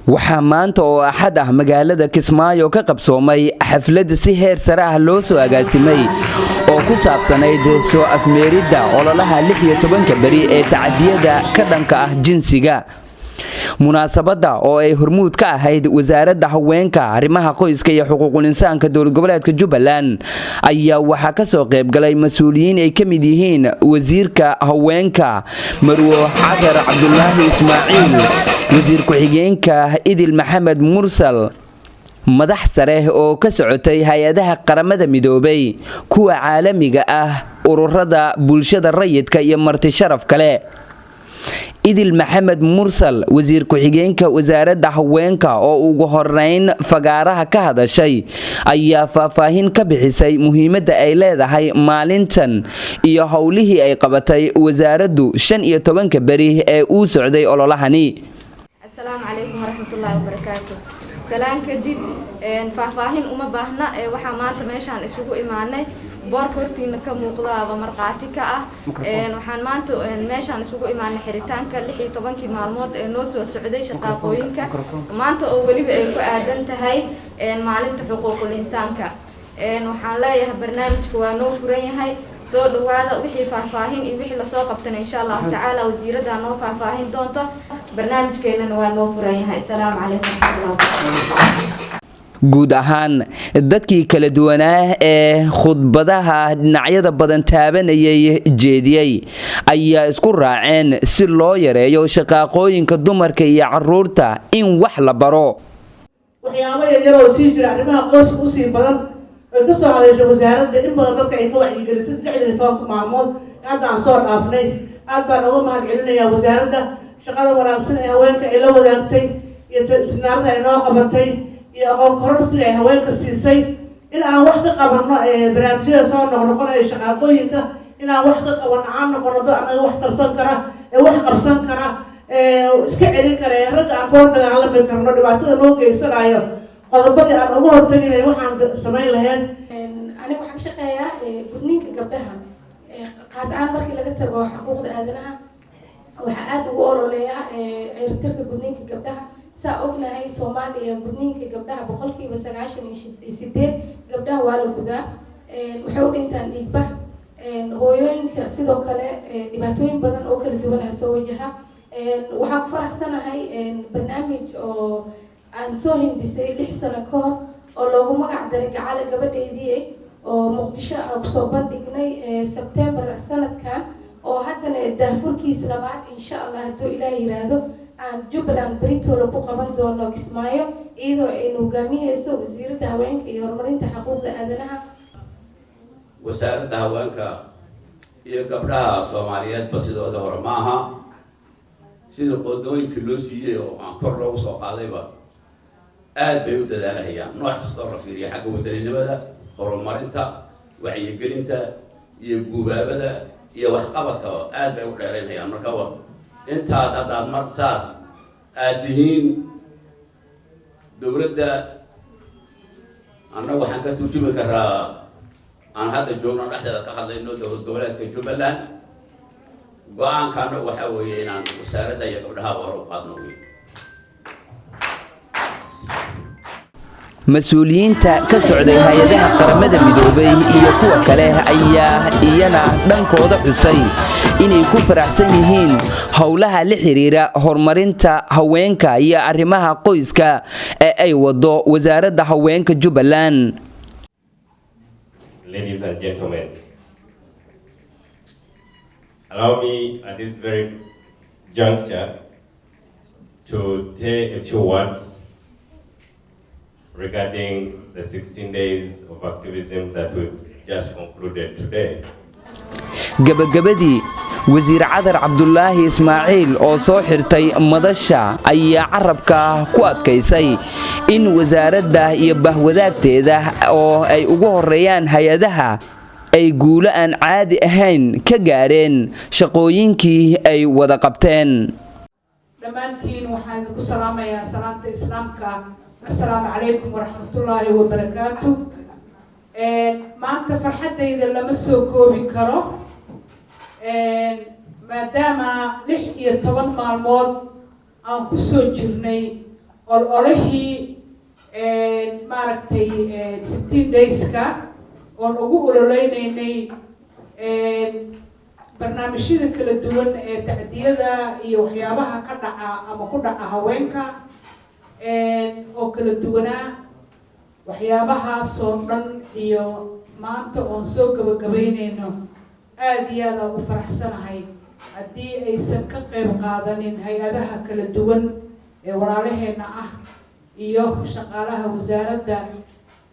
Waxaa maanta oo Axad ah magaalada Kismaayo ka qabsoomay xaflad si heer sare ah loo soo agaasimay oo ku saabsanayd soo afmeeridda ololaha 16-ka beri ee tacadiyada ka dhanka ah jinsiga. Munaasabadda oo ay hormuud ka ahayd Wasaaradda Haweenka, Arrimaha Qoyska iyo Xuquuqul Insaanka Dowlad Goboleedka Jubbaland ayaa waxaa kasoo qaybgalay mas-uuliyiin ay ka mid yihiin Wasiirka Haweenka Marwo Cadar Cabdulaahi Ismaaciil, Wasiir ku-xigeenka Idil Maxamed Mursal, madax sare oo ka socotay hay-adaha Qaramada Midoobay, kuwa caalamiga ah, ururada bulshada rayidka iyo marti sharaf kale. Idil Maxamed Mursal, wasiir ku-xigeenka Wasaaradda Haweenka, oo ugu horeyn fagaaraha ka hadashay, ayaa faahfaahin ka bixisay muhiimadda ay leedahay maalintan iyo howlihii ay qabatay wasaaraddu 15-ka beri ee uu socday ololahani. Asalaamu calaykum waraxmatullaahi wabarakaatu. Salaan kadib, faahfaahin uma baahna. Waxaa maanta meeshaan isugu imaanay, boorka hortiina ka muuqdaaba markhaati ka ah, waxaan maanta meeshaan isugu imaanay xiritaanka 16-kii maalmood ee noo soo socday shaqaaqooyinka, maanta oo weliba ay ku aadan tahay maalinta xuquuqul insaanka. Waxaan leeyahay barnaamijka waa noo furan yahay, soo dhawaada. Wixii faahfaahin iyo wixii lasoo qabtana, insha Allahu tacaala, wasiirada noo faahfaahin doonto. Barnaamijkeenana waa noo furan yahay. Asalaamu calaykum waraxmatullahi wabarakatu. Guud ahaan dadkii kala duwanaa ee khudbadaha dhinacyada badan taabanayay jeediyey ayaa isku raaceen si loo yareeyo shaqaaqooyinka dumarka iyo caruurta in wax la baro. Waxyaabo yaryar oo sii jira, arrimaha qoyska usii badan ay ka soo hadashay wasaaradda, in badan dadka ay ka wacyigelisay 16-ka maalmood hadda aan soo dhaafnay. Aad baan uga mahad celinayaa wasaaradda shaqada wanaagsan ee haweenka ay la wadaagtay iyo seminaarada ay noo qabatay iyo aqoon kororsiga ay haweenka siisay in aan wax ka qabanno barnaamijyada soo noqnoqonaya, shaqaaqooyinka in aan wax ka qabanno, aan noqono dad anaga wax tarsan kara ee wax qabsan kara ee iska celin kara ee ragga aan kula dagaalami karno dhibaatada noo geysanayo, qodobadii aan uga hortaginay waxaan samayn lahayn. Aniga waxaan ka shaqeeyaa gudniinka gabdhaha, qaas ahaan markii laga tago xuquuqda aadanaha. Waxaa aada ugu ololeeyaa ciribtirka gudniinka gabdhaha. Saa ognahay, Soomaaliya gudniinka gabdhaha 98% gabdhaha waa la gudaa, waxay u dhintaan dhiigbax. Hooyooyinka sidoo kale dhibaatooyin badan oo kala duwan aa soo wajaha. Waxaan ku faraxsanahay barnaamij oo aan soo hindisay 6 sano ka hor oo loogu magac daray Gacale Gabadheydii, oo Muqdisho aan kusoo bandhignay Sebtembar sanadkan, oo haddana daafurkiisa labaad, insha Allah, hadduu Ilaah yiraahdo, aan Jubbaland beritoola ku qaban doono Kismaayo, iyadoo aynu hogaamiyeyso Wasiiradda Haweenka iyo Horumarinta Xuquuqda Aadanaha. Wasaaradda Haweenka iyo gabdhaha Soomaaliyeedba sidooda hore ma aha. Sida qodooyinkii loo siiyey oo aan kor loogu soo qaadayba, aad bay u dadaalahayaan nooc kasta oo la fiiriya, xagga wadaninimada, horumarinta, wacyigelinta iyo guubaabada iyo waxqabadkaba aad bay u dheeraynayaan. Marka wa intaas haddaad mar saas aad tihiin dowladda, annagu waxaan ka turjumi karaa aan hadda joogno dhexdeeda ka hadlayno Dowlad Goboleedka Jubbaland. Go-aanka annagu waxaa weeye inaan wasaaradda iyo gabdhaha hore u qaadno wey. Mas-uuliyiinta ka socday hay-adaha Qaramada Midoobay iyo kuwa kale ayaa iyana dhankooda xusay inay ku faraxsan yihiin howlaha la xiriira horumarinta haweenka iyo arrimaha qoyska ee ay wado Wasaaradda Haweenka Jubbaland. Ladies and gentlemen, allow me at this very juncture to say a few words regarding the 16 days of activism that we've just concluded today. Gabagabadii, Wasiir Cadar Cabdulaahi Ismaaciil oo soo xirtay madasha ayaa carabka ku adkaysay in wasaaradda iyo bahwadaagteeda oo ay ugu horeeyaan hay-adaha ay guulo aan caadi ahayn ka gaareen shaqooyinkii ay wada qabteen. Dhammaantiin waxaan idinku salaamayaa salaamta Islaamka: assalaamu calaykum waraxmatullaahi wabarakaatu. Maanta farxaddayda lama soo koobi karo, maadaama 16 maalmood aan kusoo jirnay. Ololihii, maaragtay, 16 dayska oon ugu ololeyneynay barnaamijyada kala duwan ee tacdiyada iyo waxyaabaha ka dhaca ama ku dhaca haweenka oo kala duwanaa, waxyaabahaasoo dhan iyo maanta oon soo gabagabaynayno, aada iyo aad aan ugu faraxsanahay. Haddii aysan ka qayb qaadanin hay-adaha kala duwan ee walaalaheena ah iyo shaqaalaha wasaaradda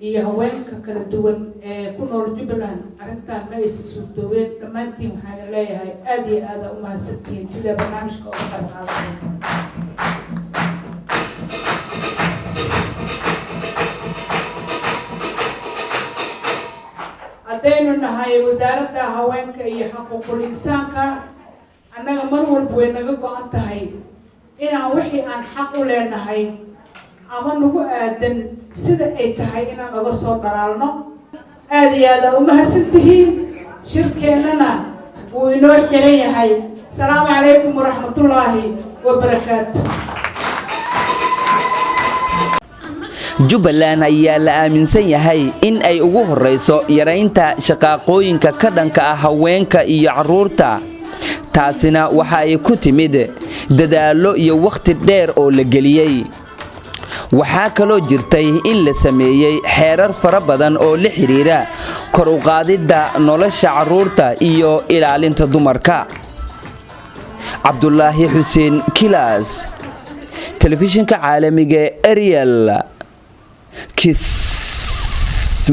iyo haweenka kala duwan ee ku nool Jubbaland, arrintan ma aysan suurtoobeen. Dhammaantiin waxaan leeyahay aada iyo aada u mahadsantihiin sida barnaamijka uga qayb qaadanay. Haddaynu nahay Wasaaradda Haweenka iyo Xuquuqul Insaanka, annaga mar walba way naga go-an tahay inaan wixii aan xaq u leenahay ama nagu aadan sida ay tahay inaan oga soo dhalaalno. Aada iyo aada u mahadsan tihiin. Shirkeennana wuu inoo xiran yahay. Asalaamu calaykum waraxmatullaahi wabarakaatu. Jubbaland ayaa la aaminsan yahay in ay ugu horrayso yaraynta shaqaaqooyinka ka dhanka ah haweenka iyo carruurta. Taasina waxa ay ku timid dadaallo iyo wakhti dheer oo la geliyey. Waxaa kaloo jirtay in la sameeyey xeerar fara badan oo la xidhiira kor u qaadidda nolosha carruurta iyo ilaalinta dumarka. Cabdulaahi Xuseen Kilaas, Telefishinka Caalamiga Ariel, Kismaayo.